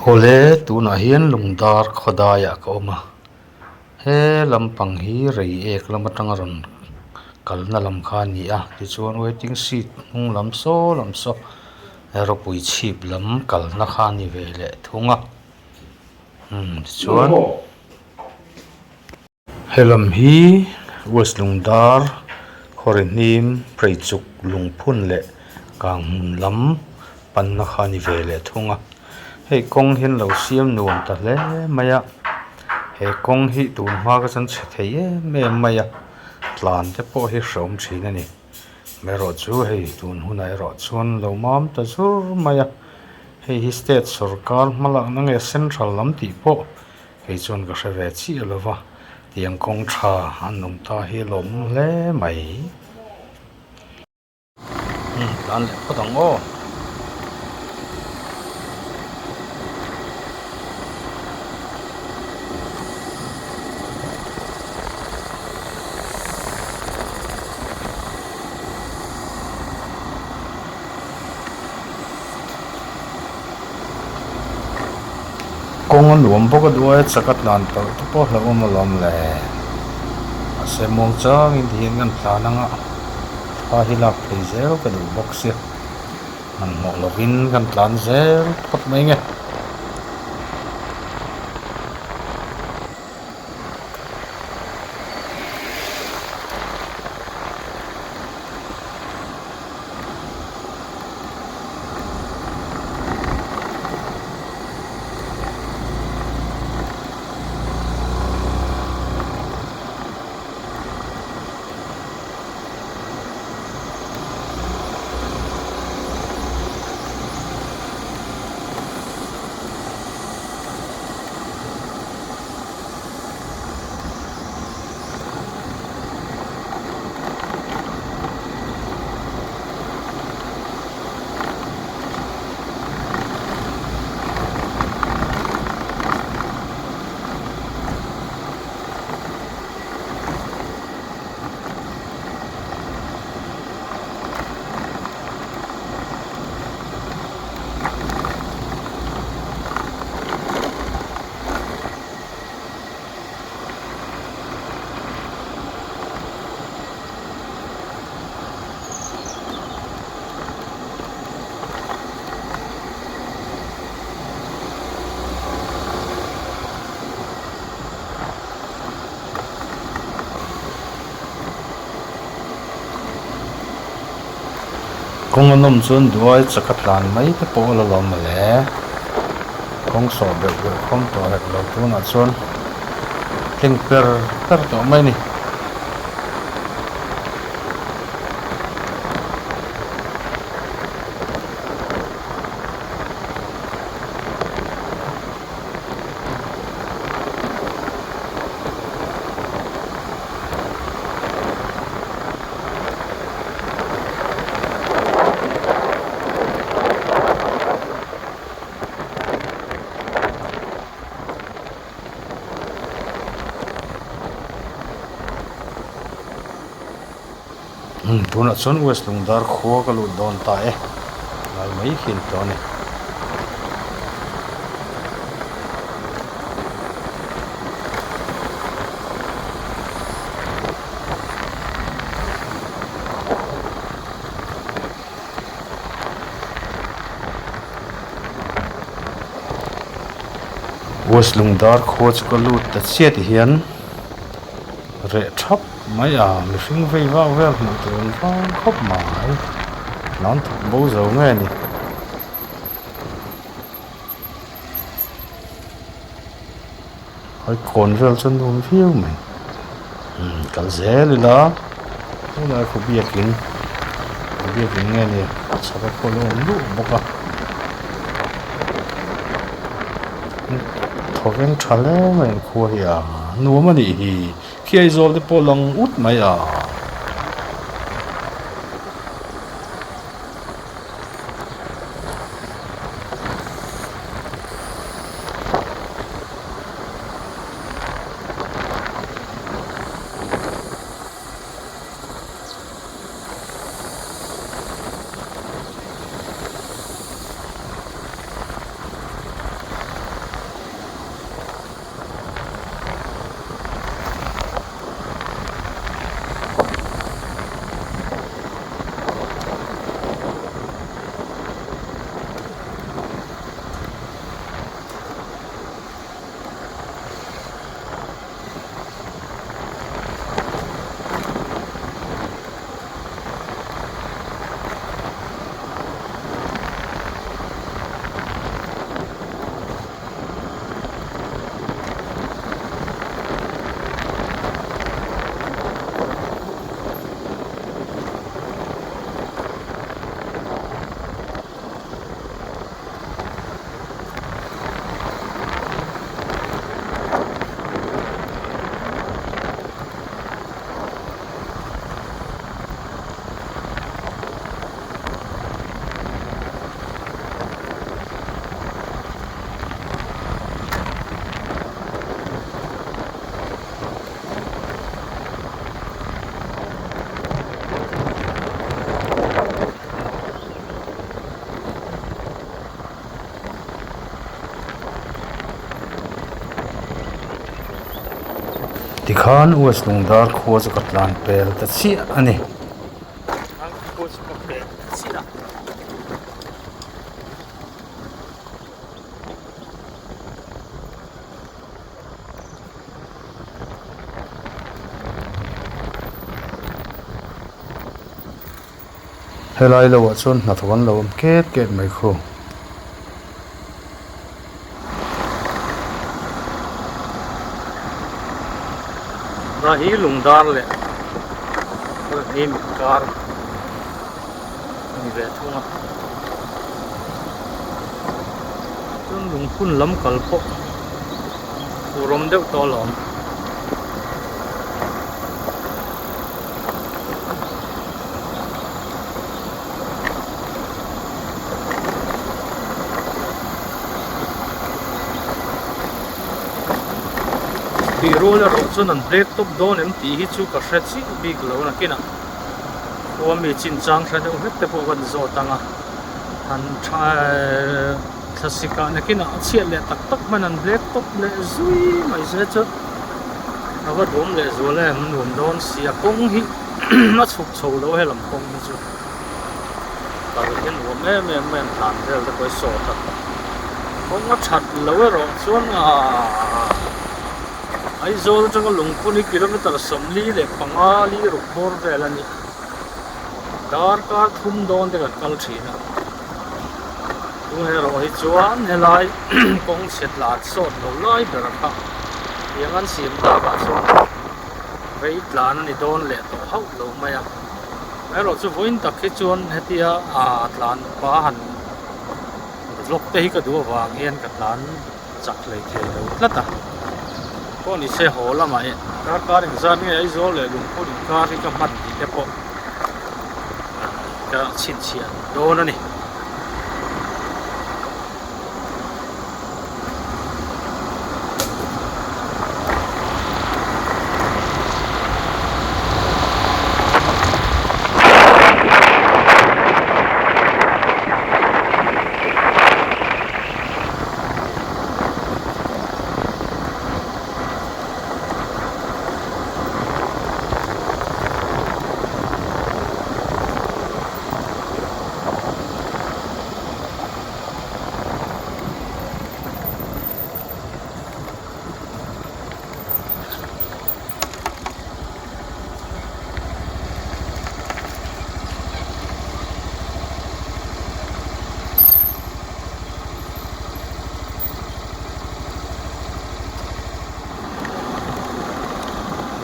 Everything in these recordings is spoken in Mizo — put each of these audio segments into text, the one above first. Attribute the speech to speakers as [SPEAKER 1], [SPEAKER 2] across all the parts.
[SPEAKER 1] Awle tunah hian lungdar khawdaiah ka awm a he lampang hi reiek lam atanga rawn kalna lam kha a ni a tichuan waiting seat hnung lam saw lam saw rawpui chhip lam kalna kha a ni ve leh thung a umm tichuan. Helam hi West Lungdar Khawrihnim Preichuk lungphun leh Kanghmun lam panna kha a ni ve leh thung a hei kawng hian lo siam nuam ta hle mai a he kawng hi tun hma ka chuan chhe thei em em mai a tlan te pawh hi hrehawm thin a ni erawh chu hei tun hunah erawh chuan lo mam ta zur mai a hei hi state sorkar hmalakna nge central lam tih pawh. Kei chuan ka hre ve chiah lo va, tiang kawng tha an awm ta hi a lawmawm hle mai. Umm tlan leh phawt ang aw. Kawng a nuam bawk a duai a chak a tlan tawrh te pawh hlauhawm alawm le mahse muang changin ti hian kan tlan anga thla hi lak phei zel ka duh bawk sia hmanhmawh lovin kan tlan zel phawt mai nge. Kawng a nawm chuan duai chak a tlan mai te pawh a la lawm mawle. Kawng sawh beuh beuh khawm tawh hek lo tunah chuan tling per per tawh mai a ni. Tunah chuan West Lungdar khua ka lut dawn ta e lai mai khi a ni tawh a ni. West Lungdar khua chu ka lut ta chiah ti hian reh thap mai a mihring vei vak vel hmuh tur an vang khawp mai nan thawk bo zo nge ni. Hai kawn vel chu nuam viau mai umm kal zel ila helai khaw biakin khaw biakin nge ni a chhak a khaw lo awm luh bawk a thawveng tha hle mai an khua hi a nuam a nih hi khi Aizawl te pawh lang ut mai a. Tikhan West Lungdar khua chu ka tlan pel ta chiah a ni. Helai lo ah chuan hnathawk an lo awm ket ket mai khu.
[SPEAKER 2] Hna hi lungdar leh hnim inkar a ni ve thung a chuan lungphun lam kal pawh tur awm deuh tawh alawm. Tih rual erawh chuan an black top dawn em tih hi chu ka hre chiah bik lo nakinah khua mi chinchang hre deuh hlek te pawh kan zawt ang a han tha thlasik ah nakinah a chhiat leh tak tak hman an black top leh zui mai se chu a va duam leh zual em a nuam dawn si a kawng hi a chhuk chho lo helam kawng hi chu. Kal hi nuam em em mai an tlan vel te pawh hi sawt a kawng a that lo erawh chuan aaa Aizawl atanga Lungphun hi kilometer 45 li ruk bawr vel a ni darkar thum dawn te kan kal thin a tunah erawh hi chuan helai kawng chhe tlan sawt lo lai ber kha tiang an siam takah chuan rei tlan a ni dawn leh tawh hauh lo mai a. Erawh chu vawiin tak hi chuan hetia ah tlan pa han vlog te hi ka duh avang hian ka tlan chak hlei thei lo tlat a pawh ni se haw lamah eh darkar engzat nge Aizawl leh Lungphun inkar hi ka hman tih te pawh ka chhinchhiah dawn a ni.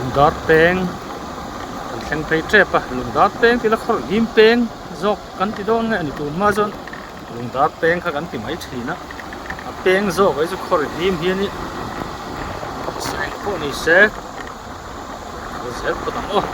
[SPEAKER 2] Lungdar peng kan thleng phei tep a lungdar peng tih la khawrh hlim peng zawk kan ti dawn nge a ni tun hma chuan lungdar peng kha kan ti mai thin a a peng zawk hi chu khawrh hlim hi a ni eng pawh ni se kal zel phawt ang aw.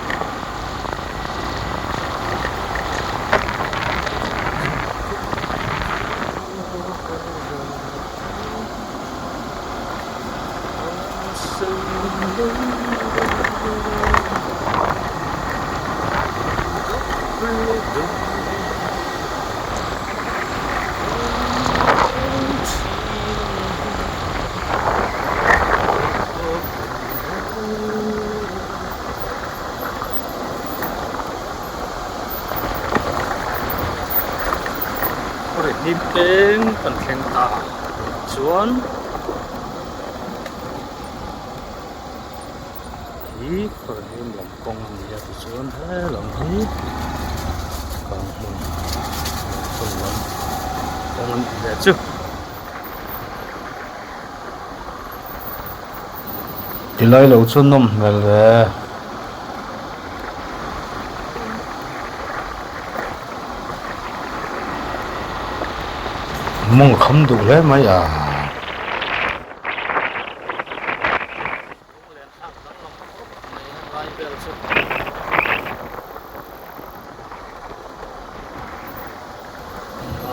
[SPEAKER 2] Hlim peng kan thleng ta chuan hi khawrhlim lam kawng a ni a tichuan he lam hi kanghmun hmun lam kawng a nih ve chu.
[SPEAKER 1] Tilai lo chu nawm hmel ve. Mawng a kham duh hle mai a.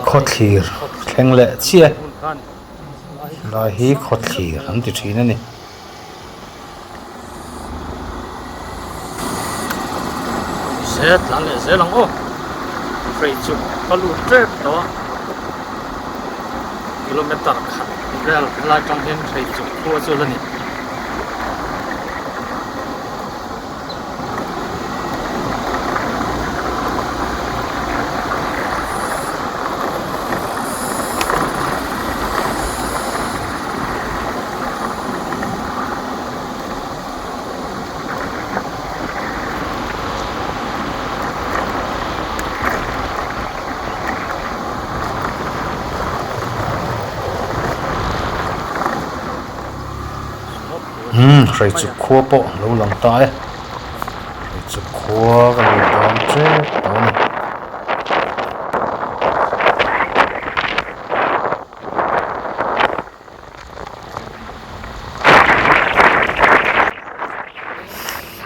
[SPEAKER 1] Khawthlir thleng leh chiah lai hi khawthlir an ti thin a ni.
[SPEAKER 2] Zel tlan leh zel ang aw fei chu ka lut tep tawh a kilometer khat vel helai tang hian fei chu khua chu la ni.
[SPEAKER 1] Umm Hreichuk khua pawh lo lang ta e. Hreichuk khua ka lut dawn tep tawh a ni.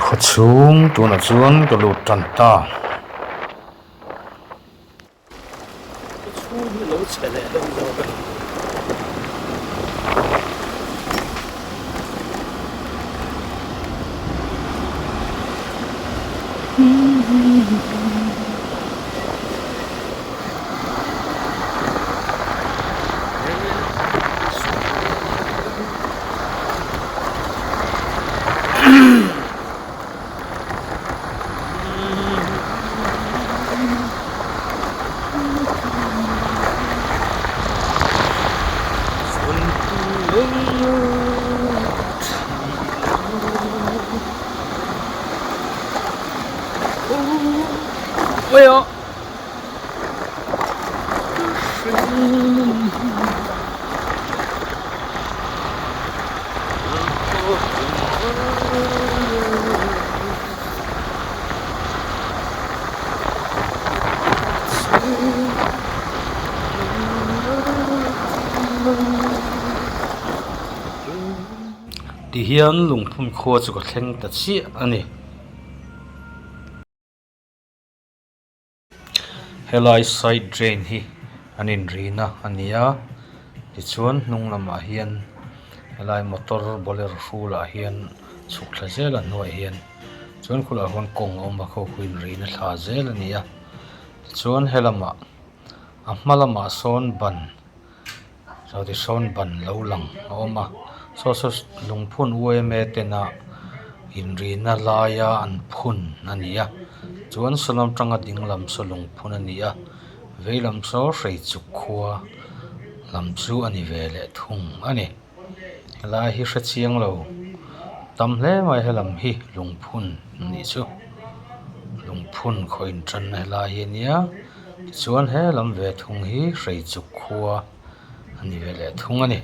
[SPEAKER 1] Khawchhung tunah chuan ka lut tan ta.
[SPEAKER 2] Khawchhung hi lo chhe leh deuh zawk a ni.
[SPEAKER 1] Tihian lungphun khua chu ka thleng ta chiah a ni. Helai side drain hi an inrina a ni a tichuan hnung lamah hian helai motor bolero hrulah hian chhuk thla zel a hnuaiah hian chuan khulaiah khuan kawng a awm a khaw khu inrina thla zel a ni a tichuan helamah a hma lamah sawn ban. Saw ti sawn ban lo lang a awm a saw saw lungphun yma tena inrina laia an phun a ni a chuan saw lam atanga ding lam saw lungphun a ni a vei lam saw hreichuk khua lam chu a ni ve leh thung a ni helai hi hre chiang lo tam hle mai helam hi lungphun a nih chu lungphun khaw intanna helai hi a nia. Tichuan he lam ve thung hi Hreichuk khua a ni ve leh thung a ni.